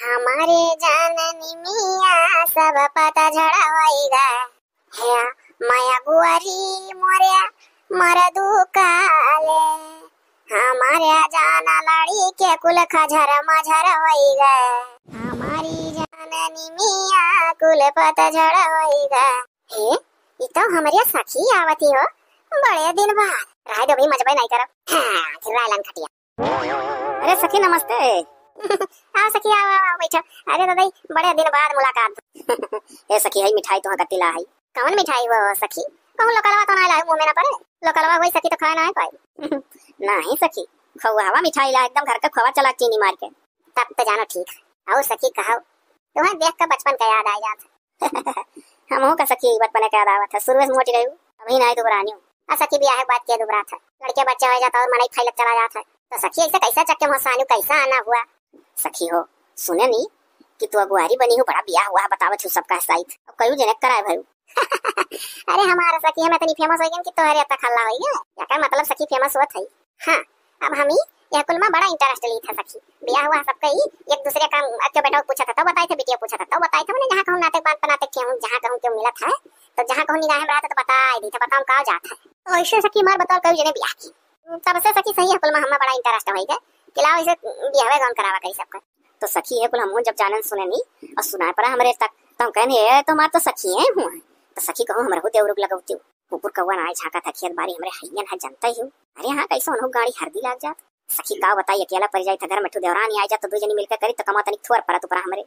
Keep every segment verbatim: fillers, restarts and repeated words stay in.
हमारे जान निमिया सब पतझड़ होई गए। हे माया गुआरी मोरे मर दुकाले, हमारे जान लड़ी के कुल खझर मझर होई गए। हमारी जान निमिया कुल पतझड़ होई गए। हे, ई तो हमरे सखी आवती हो, बड़े दिन बाद। रहे दो भाई, मजबे नहीं करब। हाँ, झुर्रा लान खटिया। अरे सखी नमस्ते। आओ सखी, आओ, आओ, आओ, बैठो। अरे दादा, बड़े दिन बाद मुलाकात। ए सखी, हई मिठाई तुहाँ कत्ती ला हई। कौन मिठाई हो सखी? कहूँ लोकलवा तो ना लाए, मुँह में ना पड़े। लोकलवा वही सखी तो खाए ना है पाई। नहीं सखी, खोवा हवा मिठाई ला, एकदम घर का खोवा चला चीनी मार के। तब तो जानो ठीक है। आओ सखी, कहो, तुम्हें देख के बचपन का याद आ जात है। हमहू का सखी बचपने का याद आवत है, शुरू से मोटी रही, अभी ना दुबरानी हूँ। आ सखी, बियाह के बाद के दुबरात है, लड़के बच्चे हो जाता और मनई फैलत चला जात है। तो सखी, ऐसे कैसा चक्के में सानू, कैसा आना हुआ? सखी हो, सुने नी कि तू अगुआरी बनी हो, बड़ा बियाह हुआ है, बतावत हूँ सबका साइत। अब कयू जने कराए भरू। अरे हमारा सखी, हम इतनी फेमस हो गई कि तोहरे तक हल्ला हो गया। क्या मतलब सखी फेमस हुआ था? हाँ, अब हम ही यह कुल में बड़ा इंटरेस्ट ली था सखी। बियाह हुआ सबका ही, एक दूसरे का अक्के बेटा पूछा था, तब बताए थे, बिटिया पूछा था, तब बताए थे। मैंने जहाँ कहूँ नाते बात बनाते क्यों, जहाँ कहूँ क्यों मिलत है, तो जहाँ कहूँ निगाह में रहा था, तो बताए दी था, बताओ का जात है। तो ऐसे सखी मार बताओ, कई जने बियाह की। तब से सखी सही है कुल में हमें बड़ा इंटरेस्ट हो गया कि लाओ इसे बियाह गाउन करावा करी सबका। तो सखी है कुल हमहू जब जानन सुने नी और सुनाए पड़ा हमरे तक, तो हम कहने, "ए, तो हमार तो सखी है हुआ।" तो सखी कहूँ, "हमरे हो देवरुक लगौती हो। कुकुर कौआ ना आए झांका था खेत बारी, हमरे हइयन है जनता ही हो।" अरे हाँ, कैसे उन्हों गाड़ी हरदी लाग जात। सखी का बताई, अकेला पड़ जाई था घर में, ठू देवरानी आ जात तो दो जनी मिलकर करी तो कमा तनिक थोर परत ऊपर हमरे।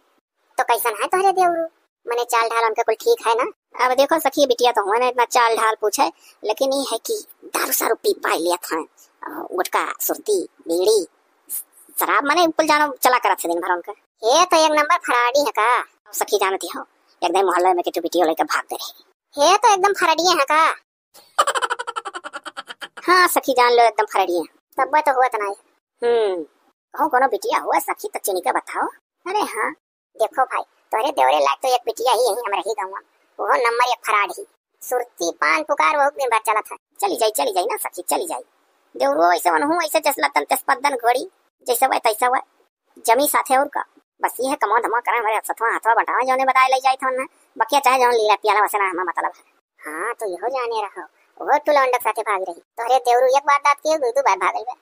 तो कैसन है तोहरे देवरू? मने चाल ढाल उनका कुल ठीक है ना? अब देखो सखी, बिटिया तो हुआ ना इतना चाल ढाल पूछे, लेकिन ये है कि दारू सारू पी पाई लिया था, गुटखा, सुरती, बीड़ी, शराब, मने कुल जानो चला करत है दिन भर उनका। ये तो एक नंबर फराडी है का? अब सखी जानती हो, एक दिन मोहल्ले में किटू बिटियो लेकर भाग गए। ये तो एकदम फराडी है का? हाँ सखी, जान लो एकदम फराडी है। तब तो हुआ तो नहीं। हम्म, कहूँ कोनो बिटिया हुआ सखी तो चुनी के बताओ। अरे हाँ, देखो भाई, तोहरे देवरे लायक तो एक बिटिया ही है हमरे ही गाँव में, वो नंबर एक फराड ही। सुरती पान पुकार वो दिन भर चलत है। चली जाई, चली जाई ना सखी, चली जाई। देवरो ऐसे वनहू ऐसे जस लतन तस पद्दन घोड़ी, जैसे वह तैसे वह जमी साथे और का। बस ये है कमवा धमवा करे हमरे सथवा हथवा बटावा जौने बताए ले जाई था ना, बकिया चाहे जौन लीला पियाला वसे ना हमें मतलब है। हाँ, तो यहो जाने रहो, वो टुलौंडक साथे भाग रही। तोहरे देवरू एक बार दाँत किए, दू दू बार भागल बा।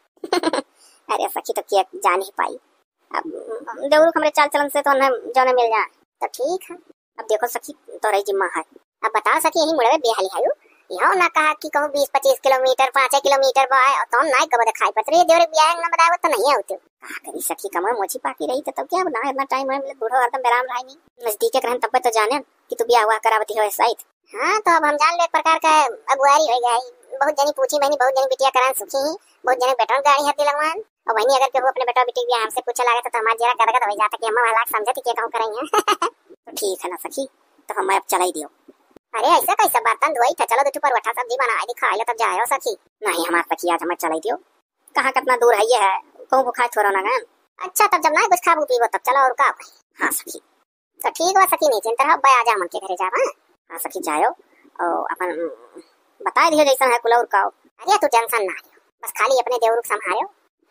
अरे सखी, तो के जान ही पाई। अब देवरू हमरे चाल चलन से तो उन्हें जौने मिल जाए। तो ठीक है। अब देखो सखी, तोहरे जिम्मा है। अब बताओ सखी, यही मुड़वे बिहाली है यू। यहो ना कहा कि कहूँ बीस पच्चीस किलोमीटर, पाँचे किलोमीटर बा है, और तुम ना कब दिखाई पड़त रही। देवरे बियाह ना बताए तो नहीं होते। का करी सखी, कमर मोची पाकी रही तो तब क्या, ना इतना टाइम है, मतलब बूढ़ो हरदम बेराम रहा नहीं। नजदीक रहन तब तो जाने कि तू बियाह हुआ करावती हो ऐसा ही। हाँ, तो अब हम जान लो एक प्रकार का अगुवारी हो गया है। बहुत जनी पूछी बहनी, बहुत जनी बिटिया करान सुखी ही, बहुत जने बेटन गाड़ी हर दिलवान। और वही अगर केहू अपने बेटा बेटी के बियाह हमसे पूछे लागे तो, तो हमार जेरा गदगद हो जाता कि अम्मा वाला समझे थी के कहूँ करेंगे। तो ठीक है ना सखी, तो हम अब चलाई दियो। अरे ऐसा कैसा बर्तन धोई था, चलो दो ठो परोठा सब्जी बनाए दी, खाए लो तब जाए हो सखी। नहीं हमार सखी, आज हमें चलाई दियो। कहाँ कितना दूर है ये है, कहूँ बुखार छोड़ो ना गन। अच्छा तब जब ना कुछ खाबू पीबो तब चलो और का। हाँ सखी। तो ठीक बा सखी, नहीं चिंता रहो, बे आजा मन के घरे जावा। हाँ सखी जायो, ओ अपन बताए दियो जैसन है कुल और का। अरे तू टेंशन ना लियो, बस खाली अपने देवरू के संभालो,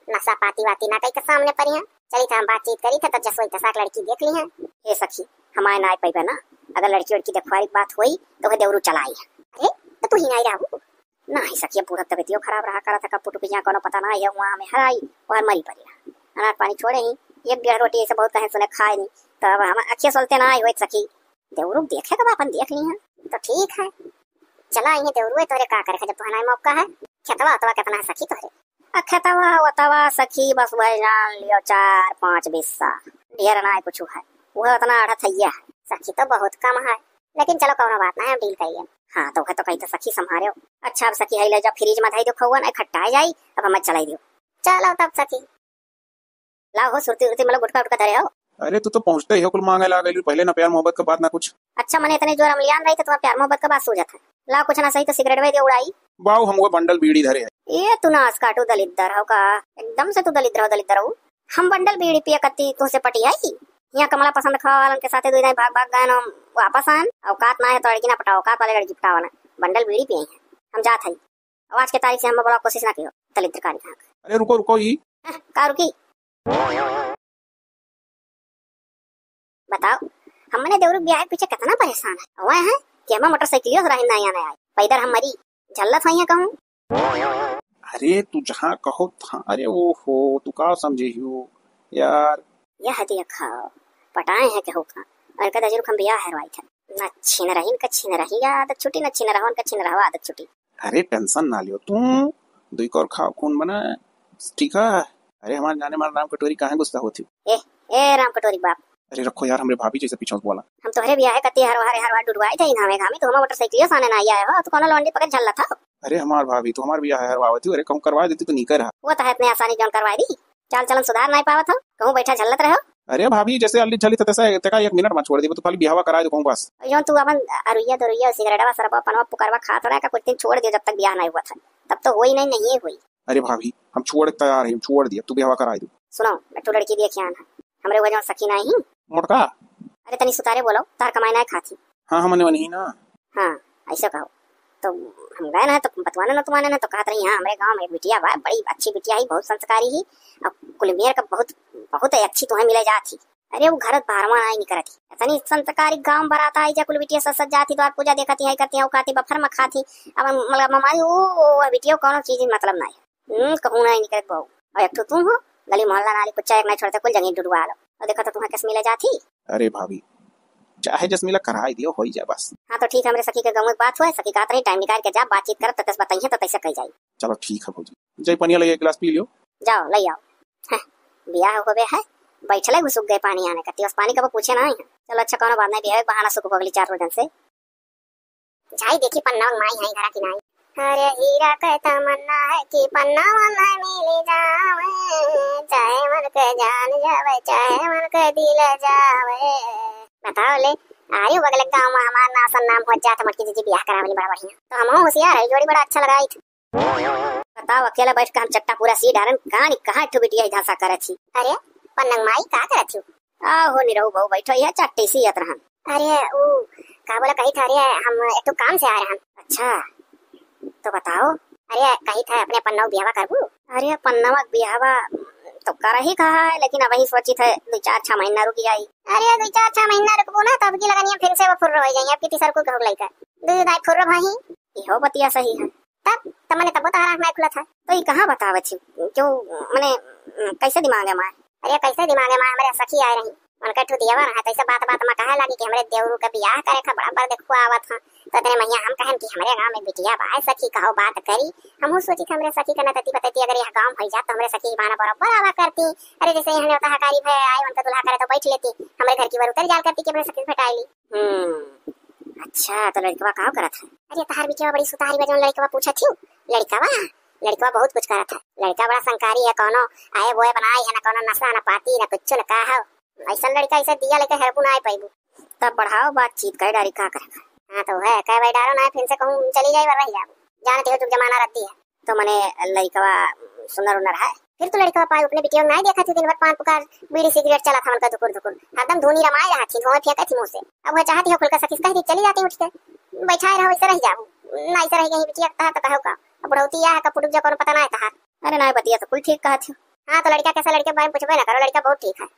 नशा पाती वाती ना कई के सामने पड़ी है। चली था हम बातचीत करी था तो जसोई तसाक लड़की देख ली है। ए सखी, हमारे ना पैबे ना, अगर लड़की वड़की देखवारी के बात होई तो वह देवरू चलाई है। अरे तो तू ही नहीं रहू। नाही सखिया, बूढ़ा तबियतियो खराब रहा करत है, कब टुपिया कोनो पता ना है, वहाँ में हराई और मरी पड़ी रहा। अनाज पानी छोड़े ही, एक डेढ़ रोटी ऐसे बहुत कहे सुने खाए नहीं, तो अब हम अखिया सोलते ना आई हुए सखी। देवरू देखे कब अपन देख ली है। तो ठीक है, चला आई है देवरू, तोहरे का करे, जब तोहरा मौका है। खेतवा उतवा कितना है सखी तोहरे? आ खेतवा उतवा सखी बस वह जान लियो चार पाँच बिस्सा, ढेर ना है कुछ है, वह उतना अढ़त है। सखी तो बहुत कम है, लेकिन चलो कौनो बात ना है, हम डील कर लेम। हाँ, तो है तो कही तो सखी संभारे हो। अच्छा, अब सखी है ले जा फ्रिज में धई दो खौवन, ए खट्टा जाई, अब हमें चलाई दियो। चलो तब सखी। लाओ हो सुरती उरती मतलब गुटका उटका धरे हो। अरे तू तो पहुँचते ही हो कुल मांगे लागे लू, पहले ना प्यार मोहब्बत का बात ना कुछ। अच्छा, मने इतने जोर हम लियान रही तो तुम्हारा प्यार मोहब्बत का बात सूझत है। लाओ कुछ ना सही तो सिगरेट दे दियो उड़ाई। बाऊ हम वो बंडल बीड़ी धरे है। ये तू नाश काटू दलिद्दर हो का, एकदम से तू दलिद्दर हो, दलिद्दर हो। हम बंडल बीड़ी पिए कत्ती तुझसे पटी है। यहाँ कमला पसंद खावा वालन के साथे दुई दाई भाग भाग गए हम वापस आन। औकात ना है तो लड़की ना पटाओ, औकात वाले लड़की पटावा ना। बंडल बीड़ी पिए हैं हम, जात है। और आज के तारीख से हम बोला कोशिश ना कियो दलिद्र का निकाल। अरे रुको रुको, ई हैं, का रुकी? बताओ, हमने देवरू बियाह के पीछे कितना परेशान है। हुआ है कि हम मोटरसाइकिलियों से रही ना आने आए, पैदल हम मरी झल्लत हुई है कहूँ। अरे तू जहाँ कहो था, अरे वो हो, तू का समझे हो यार। यह देखा, पटाए हैं केहू का, और कदा जरूर हम बियाह हरवाई था। न छिन रही, न छिन रही, आदत छुटी, न छिन रहो, न छिन रहो, आदत छुटी। अरे tension ना लियो तू, दुई कौर खाओ खून बना, ठीक है? अरे हमार जाने मार राम कटोरी काहे गुस्सा होती? ए, ए राम कटोरी बाप। अरे रखो यार, हमरे भाभी जैसे पीछे बोला। हम तोहरे बियाह कत्ती हर हर हर डुडवाई थे घामे घामे, तू हमार मोटरसाइकिलियो साने ना आया हो, तू कोनो लौंडी पकड़ झल्ला था। अरे हमार भाभी, तू हमार बियाह हरवावती हो, अरे कहूँ करवा देती तो नीकर रहा। वो तो है इतने आसानी जौन करवा दी, चाल चलन सुधार नहीं पावत हो, कहूँ बैठा झल्लत रहो। अरे भाभी, जैसे अल्ली झली थे तैसे तेका एक मिनट में छोड़ दी, तू खाली बियाहवा करा दो कहूँ बस। जौन तू अपन अरुइया दरुइया सिगरेटवा सरबा पनवा पुकरवा खात रहा का, कुछ दिन छोड़ दियो जब तक बियाह नहीं हुआ था, तब तो होई नहीं, नहीं होई। अरे भाभी, हम छोड़ के तैयार हैं, हम छोड़ दिया, तू बियाहवा करा दो। सुनो, एक ठो लड़की देखे आन है, हमरे वजह सखी नहीं। मोटका? अरे तनी सुतारे बोलो, तार कमाई ना खाती। हाँ, हमने वही ना। हाँ, ऐसा कहो। तो हम गए ना तो बतवाने ना तुम्हारे ना तो कहत रही, हाँ, हमरे गाँव में एक बिटिया बा, बड़ी अच्छी बिटिया है, बहुत संस्कारी ही, और कुल मेर का बहुत, बहुत अच्छी तुम्हें मिले जात ही। अरे वो घर बाहरवा नहीं निकलत ही, इतनी संस्कारी गाँव बरात आई जा, कुल बिटिया सज सज जाती, द्वार पूजा देखती है, करती है, वो खाती बफर में खाती। अब हम, मतलब हमारी वो, वो बिटिया कोनो चीज मतलब नहीं है। हम्म, कहूँ नहीं निकलत बहू। और एक ठो तू हो, गली मोहल्ला नाली कुच्चा एक नहीं छोड़ते, कुल जगह डुडवा लो। और देखो तो तुम्हें किस मिले जाती। अरे भाभी, चाहे जस मिला कराई दियो, होई जाए बस। हाँ तो ठीक, हमरे सखी के गाँव में बात हुआ है, सखी कहत रही टाइम निकाल के जा, बातचीत करब तो तस बताइए तो तैसे कही जाई। चलो ठीक है भौजी, जाई पनिया लगे एक गिलास पी लियो। जाओ ले आओ। हैं, बियाह होबे है, बैठले घुसुक गए पानी आने करती, बस पानी कब पूछे ना है। चलो अच्छा कोनो बात नहीं, बियाह के बहाना सुख भोगली चार रोजन से। जाई देखी पन्ना माई है घरा की नाई। अरे हीरा के तमन्ना है कि पन्ना मन मिल जावे, चाहे मन के जान जावे, चाहे मन के दिल जावे। बताओ ले, आरे बगल गाँव में हमार नासन नाम हो जात, मटकी जीजी बियाह करावली बड़ा बढ़िया। तो हम होशियार है, जोड़ी बड़ा अच्छा लगाई थी। बताओ, अकेले बैठ के हम चट्टा पूरा सी डारन, कहाँ नी कहाँ एक ठो बिटिया झांसा करत ही। अरे पन्नंग माई का करत ही? आहो निरहू बहू बैठो, यह चट्टी सियत रहन। अरे ऊ का बोला कही था, अरे हम एक ठो काम से आए रहन। अच्छा तो बताओ। अरे कही था अपने पन्नऊ बियाहवा करबू? अरे पन्नवा बियाहवा तो करही कहा है, लेकिन अबही सोचित है दो चार छह महीना रुक जाई। अरे दो चार छह महीना रुकबू ना तब की लगनिया फिर से वो फुर्र हो जाई, अब की तीसर को हो लइका दो दाई फुर्र भाई। इहो बतिया सही है। तब, तब मने तबो तहार आँख नाहीं खुलत है। तो ई कहाँ बतावत ही? क्यों, मने, कैसे दिमाग है मार? अरे कैसे दिमाग है मार, हमरे सखी आए रही। उनका ठू दियावा रहा, तैसे बात बात में कहे लागी कि हमरे देवरू के बियाह करे का बड़ा बर देखुआ आवत ह। तो इतने महिया हम कहन कि हमरे गाँव में बिटिया बा, सखी कहो बात करी। हमहू सोची कि हमरे सखी के नतती पतती अगर यह गाँव भई जात तो हमरे सखी बहाना बराबर आवा करती। अरे जैसे यहाँ नेवता हकारी भय आए, उनका दुल्हा करे तो बैठ लेती, हमरे घर की बर उतर जाल करती कि हमरे सखी से भेटाई ली। हम्म, अच्छा, तो लड़कवा का करत है? अरे, तहार बिटिया बड़ी सुतारी बा, जौन लड़कवा पूछत हियो। लड़कवा, लड़कवा बहुत कुछ करत है। लड़का बड़ा संकारी है, कौनो आए बोए बनाई है, ना कौनो नशा, ना पाती, ना कुछ, ना का हो। ऐसा लड़का ऐसे दिया लेके हेरबू ना आए पाइबू। तब बढ़ाओ बातचीत, कह डारी का करे? हाँ, तो है, कह भाई डारो ना, फिर से कहूँ चली जाए, रह जाबू। जानते हो, जुग जमाना रद्दी है। तो मने लइकवा सुनर उनर है। फिर तो लड़कवा पाए अपने बिटिया नाहीं देखत ही, दिन भर पान पुकार, बीड़ी सिगरेट चलत हवन का धुकुर धुकुर, हरदम धुनी रमाए रहत ही, धुआं फेंकत ही मुँह से। अब वह चाहत ही खुल का सखी से कह दी, चली जाती उठ के, बैठाए रहो, ऐसे रह जाओ, ना ऐसे रह गई बिटिया, कहा तो कहो का, अब बुढ़ौती या है, कब पुटुक जा कोनो पता ना है तहार। अरे ना, बतिया तो कुल ठीक कहत ही। हाँ, तो लड़का कैसा, लड़के के बारे में पूछबे ना करो, लड़का बहुत ठीक है।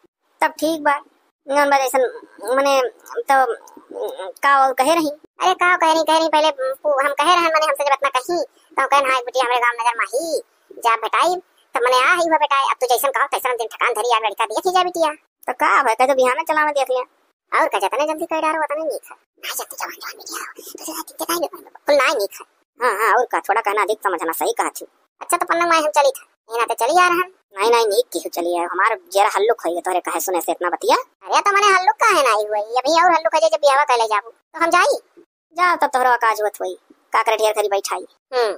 तब ठीक बा। जौन बा जैसन, मने, तब का और कहे रही? अरे का कहे रही, कहे रही पहले, पू-, हम कहे रहन, मने हमसे जब इतना कही, तो हम कहन, "हाँ, एक बिटिया हमरे गाँव नजर माही, जा बेटाई।" तब मने आ ही हुआ बेटाई, अब तू जैसन कहो तैसन दिन ठिकान धरी, यार लड़का देख ही जा बिटिया। तो का भाई, कह तो बिहाना चलावे देख लिया। और का, जितने जल्दी कह डारो उतने नीक है। नहीं, जल्दी जवान जवान बिटिया हो, तो जल्दी कितना ही कुल ना नीक है। हाँ, हाँ, और का, थोड़ा कहना अधिक समझना, सही कहा थी। अच्छा, तो पन्नू माई हम चली था, ये ना तो चली आ रहन। नहीं, नहीं, नीक की चली आए, हमार जरा हल्लुक होई तोहरे कहे सुने से इतना बतिया। अरे, तो मने हल्लुक काहे ना आई हुई, अभी और हल्लुक हो जाए जब बियाहवा कर ले जाबू, तो हम जाई। जाओ, तब तोहरा काज होत होई, का करे ढेर करी बैठाई। हम्म,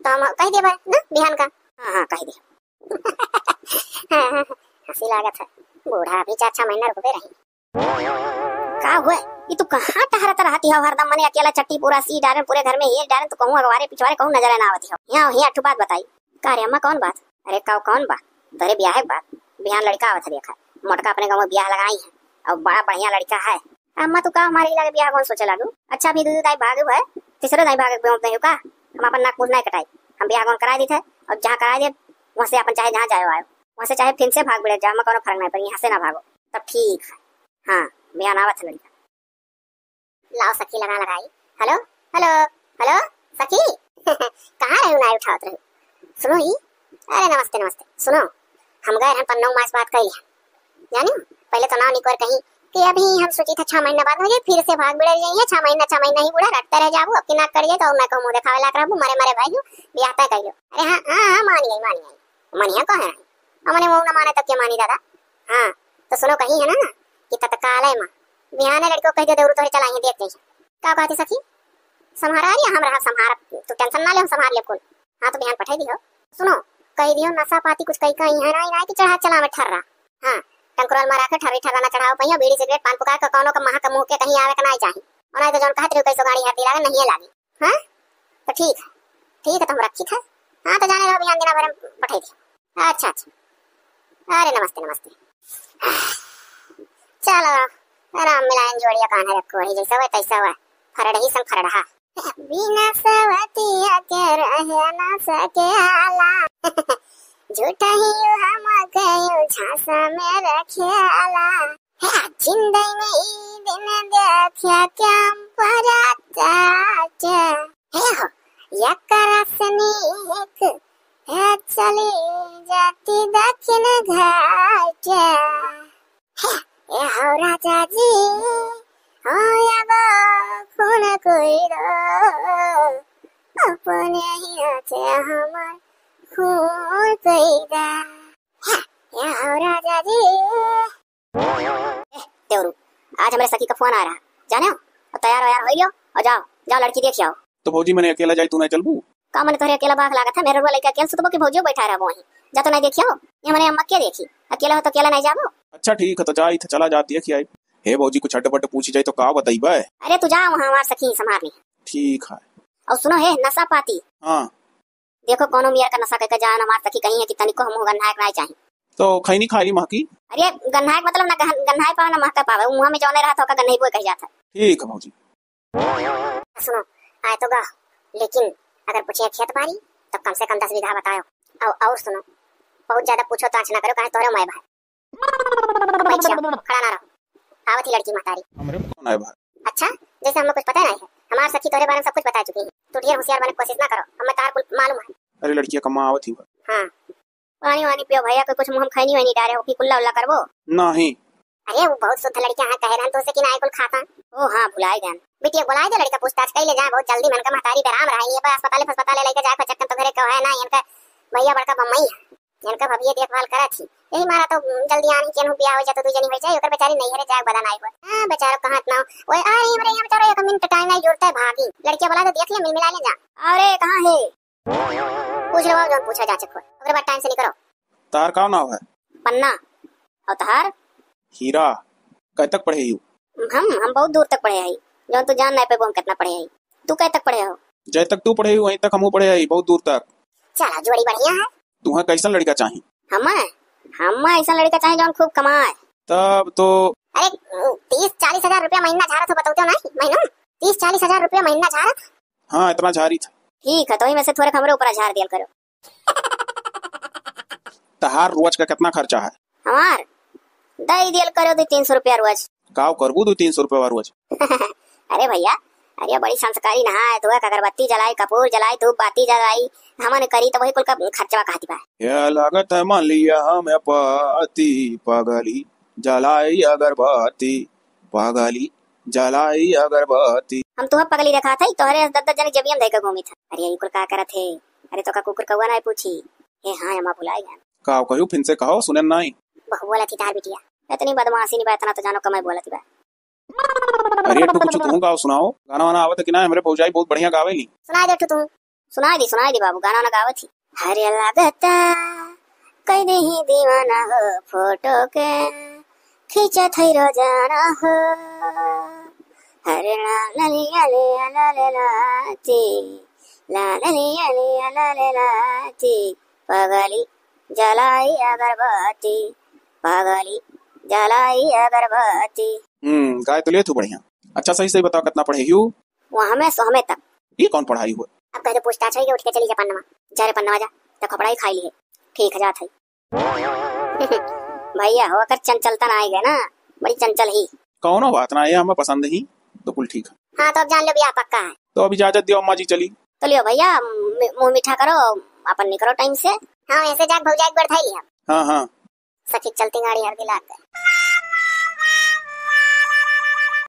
तो हम कह देबे ना बिहान का। हाँ, हाँ, कह दे। हाँ, हाँ, हाँ, हंसी लागत है, बूढ़ा अभी चार छह महीना रुकबे रही। का हुए? ई तू कहाँ टहरत रहती हो हरदम? मने अकेला चट्टी पूरा सी डारेन, पूरे घर में हेर डारेन, तू कहूँ अगवारे पिछवारे कहूँ नजर ना आवती हो। यहाँ, यहाँ ठू बात बताई। का रे अम्मा, कौन बात? अरे का, कौन बात? तोरे बियाह के बात। बिहान लड़का आवत है, देखा, मोटका अपने गाँव में बियाह लगाई है और बड़ा बढ़िया लड़का है। अम्मा तू का हमारे इलाके बियाह कौन सोचे लागू? अच्छा, अभी दू दाई भागे हुए, तीसरे दाई भागे के बेहोश नहीं हो का? हम अपन नाक मुंह नहीं कटाई, हम बियाह कौन करा दी थे और जहाँ करा दे वहाँ से अपन चाहे जहाँ जाए आए, वहाँ से चाहे फिर से भाग बिड़े जाओ, हमें कोनो फर्क नहीं पड़ी, यहाँ से ना भागो। तब ठीक है। हाँ, बिहान आवत है लड़िका। लाओ सखी लगा लगाई। हेलो, हेलो, हेलो, सखी। कहाँ रहू, नाहीं उठावत रहू? सुनो ही, अरे नमस्ते, नमस्ते। सुनो, हम गए रहन पन्नौ माँ से बात करी है, जानी? पहिले तो नाव निकोर कही कि अभी हम सोची था छह महीना बाद हो जाए, फिर से भाग बिड़र जाइए, छह महीना, छह महीना ही बूढ़ा रटते रह जाबू, अब की नाक कट जाए तो और ना कहूँ मुँह देखावे लायक रहबू, मरे मरे भाई बियाह तय कइलो। अरे हाँ, हाँ, हाँ, मान गई, मान गई। मनिया कहे है? हमने वो ना माने तब के मानी दादा। हाँ, तो सुनो, कही है ना कि तत्काल है माँ, बिहाने लड़को कह दे, देवरू तोहरे चला ही देख जइहे। का कहती सखी? संभारा रही हम रहा, संभार, तू tension ना ले, हम संभार लेब कुल। हाँ, तो बिहान पठाई दियो। सुनो, कही दियो नशा पाती कुछ कही कही है ना, ना कि चढ़ा चला में ठर्रा। हाँ, टंकरोल मारा के ठर्री ठर्रा ना चढ़ाओ पहिया, बीड़ी सिगरेट पान पुकार के कौनो का महा का मुँह के कहीं आवे का ना चाही। और नहीं तो जौन कहत रही कैसो गाड़ी हाथ दिलावे नहीं लागी। हाँ, तो ठीक है, ठीक है, तो हम रखी था। हाँ, तो जाने रहो, बिहान दिना भर में पठाई दियो। अच्छा, अच्छा। अरे नमस्ते, नमस्ते। चलो, राम मिलायन जोड़िया कान्हा रखो है, जैसा हुआ तैसा हुआ, फरड़ही संग फरड़हा। बिना सवतिया के रहे ना सके आला। झूठा ही यू हम कयो झांसा में रखे आला। हे जिंदगी में ई दिन देखिया क्या पराता। हे हो, यकरा सनी एक है चली जाती दक्षिण घाट। हे, ए हो राजा जी, हो अब खून कोई दो, अपने ही हाथे हमार खून कोई दा। हे, ए हो राजा जी। ए, देवरू, आज हमरे सखी का फोन आ रहा, जाने हो? और तैयार वैयार हो लियो और जाओ, जाओ लड़की देखि आओ। तो भौजी, मने अकेला जाई, तू नहीं चलबू? का मने तोहरे अकेला बाघ लागत है? मेरे रुआ लइका अकेला सुतबो कि भौजियो बैठा रहबो वहीं? जा तो नहीं देखियो, ये मने अम्मा के देखी, अकेला हो तो अकेला नहीं जाबो। अच्छा ठीक है, तो जाई थे, चला जा देखि आई। हे भौजी, कुछ हड्ड बड्ड पूछी जाई तो का बतइबे? अरे तू जा, वहाँ हमार सखी संभाल ली। ठीक है। और सुनो हे, नशा पाती। हाँ। देखो, कौनो मेर का नशा कइके जान, हमार सखी कही है कि तनिको हमहू गन्हाए के नाई चाही। तो खैनी खाई महकी? अरे, गन्हाए के मतलब ना गहन-, गन्हाए पावे ना महका पावे, उ मुँह में जौने रहत ओका गन्हई बोए कही जात है। ठीक है भौजी। सुनो, आए तो गा, लेकिन अगर पूछे खेत बारी, तो कम से कम दस बीघा बतायो। और, और सुनो, बहुत ज्यादा पूछो ताछ ना करो, काहे तोहरे माय भाई। बैठ जाओ, खड़ा ना रहो। आवत ही लड़की महतारी। हमरे कौन आए भाई? अच्छा, जैसे हमें कुछ पता नहीं है। हमार सखी तोहरे बारे में सब कुछ बता चुकी है। तू ढेर होशियार बने की कोशिश ना करो, हमें तार कुल मालूम है। अरे लड़किया कम्मा आवत ही बा। हाँ, पानी वानी पियो भैया, कोई कुछ मुँह में खैनी वैनी डारे हो कि कुल्ला उल्ला करबो? नहीं। अरे वो बहुत शुद्ध लड़किया है, कहे रहन तो से कि ना कुल खाता। ओ हाँ, भुलाए गन। बिटिया बुलाए दे, लड़का पूछताछ कई ले जाए, बहुत जल्दी मन का महतारी बेराम रहा, ये बा अस्पताले फस्पताले लेके जाए, चक्कर तो घरे कहो है ना, इनका भैया बड़का बम्मई है। इनका भभिये देखभाल करत ही। यही मारा तो जल्दी आनी, केनहू बियाह हो जाए तो दू जनी हो जाए, ओकर बेचारी नैहरे जाए बदन आई हुआ। हाँ, बेचारा कहाँ इतना हो। ओए, आ रही हमरे यहाँ बेचारा, एक मिनट टाइम नहीं जुड़ता है, भागी। लड़किया बुला तो दिया थी, मिल मिला ले जा। अरे, कहाँ है? पूछ लो, जौन पूछा जा चुको। ओकरे बाद टाइम से निकलो। तार का नाव है? पन्ना। और तहार? हीरा। कै तक पढ़े ही? हम, हम बहुत दूर तक पढ़े हई। जौन तू जान नहीं पेबो हम कितना पढ़े हई। तू कै तक पढ़े हो? जै तक तू पढ़े हो, वहीं तक हमहू पढ़े हई, बहुत दूर तक। चला, जोड़ी बढ़िया है। तुहें कैसन लड़का चाही? हमें, हमें ऐसा लड़का चाही जौन खूब कमाए। तब तो अरे, तीस चालीस हजार रुपया महीना झारत हो, बतौते हो नहीं, महीना तीस चालीस हजार रुपया महीना झारत। हाँ, इतना झारी था। ठीक है, तो वही में से थोड़े हमरे ऊपर झार दियल करो। तहार रोज का कितना खर्चा है? हमार? दई दियल करो दो तीन सौ रुपया रोज। काव करबू दो तीन सौ रुपया रोज? अरे भैया, अरे बड़ी संस्कारी नहाए धोए, अगरबत्ती जलाई, कपूर जलाई, धूप बाती जलाई, हमन करी तो वही कुल का खर्चवा कहती बा। ये लागत है मान लिया हमें पति, पगली जलाई अगरबत्ती, पगली जलाई अगरबत्ती। हम तुहा पगली देखा था, तोहरे दस दस जने जेबियम धइके घूमी था। अरे ई कुल का करत है? अरे तो का कुकुर कौआ ना पूछी? हे हाँ, अम्मा भुलाई गया। का कहियो, फिन से कहो, सुने नाई। बहु बोलत ही तार बिटिया। इतनी बदमाशी नहीं बा, इतना तो जानो कमाई बोलत ही बा। अरे, एक ठो कुछ तू गाओ सुनाओ, गाना वाना आवत है कि ना? हमरे भौजाई बहुत बढ़िया गावेली। सुनाई दे एक ठो तू। सुनाई दी, सुनाई दी बाबू, गाना वाना गावत ही। हरे लागता कई दे ही दीवाना हो फोटो के, खींचत है रोजाना हो। हरे ला ला लिया लिया ला ले लाती, ला ला लिया लिया ला ले लाती, पगली जलाई अगरबत्ती, पगली जलाई अगरबत्ती। हम्म, गाय तो ले तू बढ़िया। अच्छा, सही सही बताओ, कितना पढ़े हो? वो हमें सोहमे तक। ये कौन पढ़ाई हुआ? अब कह दे पूछताछ होई, उठ के चली जा पन्नवा। जा रे पन्नवा जा, तो खपड़ा ही खाई ली है। ठीक है, जात है। भैया हो, अगर चंचलता ना आई गए ना, बड़ी चंचल ही। कौनो बात ना, ये हमें पसंद ही, तो कुल ठीक है। हाँ, तो अब जान लो बियाह पक्का है। तो अब इजाजत दियो अम्मा जी, चली। तो लियो भैया, मु-, मुंह मीठा करो, अपन निकलो टाइम से। हाँ, ऐसे जाके भौजाई के बैठाई लिया। हाँ, हाँ। सखी चलती गाड़ी हर दिला के।